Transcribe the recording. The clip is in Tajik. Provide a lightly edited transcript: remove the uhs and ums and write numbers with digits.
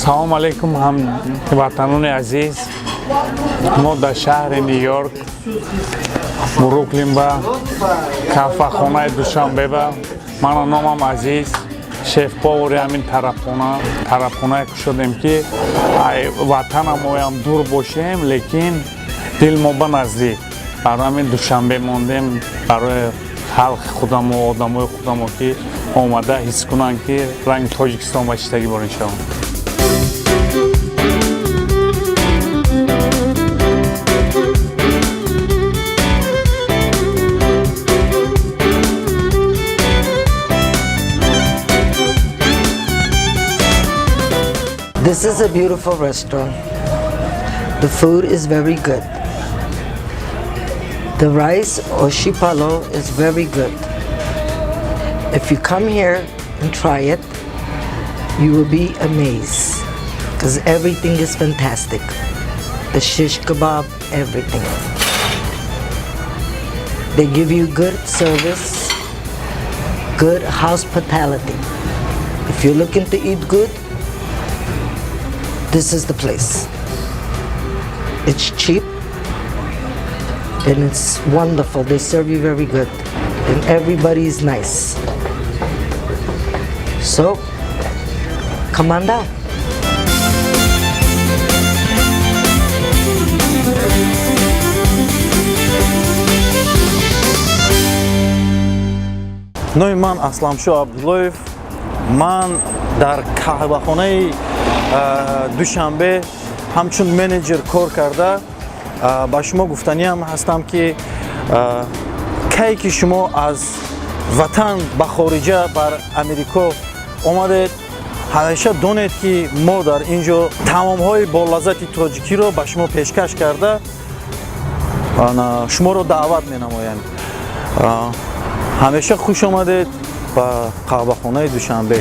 Салом алейкум, ҳамватанони азиз. Мо дар шаҳри Ню Йорк, Бруклин, ба кафахонаи Душанбеба. Мана, номам Азиз, шеф-повари ҳамин тарабхона. Тарабхонае кушодем, ки ай ватанамоям дур бошем, лекин дил мо ба наздик. Барои ҳамин Душанбе мондем, барои халқи худамо, одамои худамо, ки омада ҳис кунанд, ки ранги Тоҷикистон ба читагӣ бор, иншоалло. This is a beautiful restaurant. The food is very good. The rice oshi palo is very good. If you come here and try it, you will be amazed because everything is fantastic. The shish kebab, everything. They give you good service, good hospitality. If you're looking to eat good, this is the place. It's cheap and it's wonderful. They serve you very good and everybody is nice. So, come on down. Номи ман Асламшо Абдуллоев. Ман дар қаҳвахонаи Душанбе ҳамчун менеҷер кор карда, ба шумо гуфтаниам ҳастам, ки кай ки шумо аз ватан ба хориҷа, бар Америко омадед, ҳамеша донед, ки мо дар ин ҷо таомҳои болаззати тоҷикиро ба шумо пешкаш карда, шуморо даъват менамоям. Ҳамеша хуш омадед ба қаҳвахонаи Душанбе.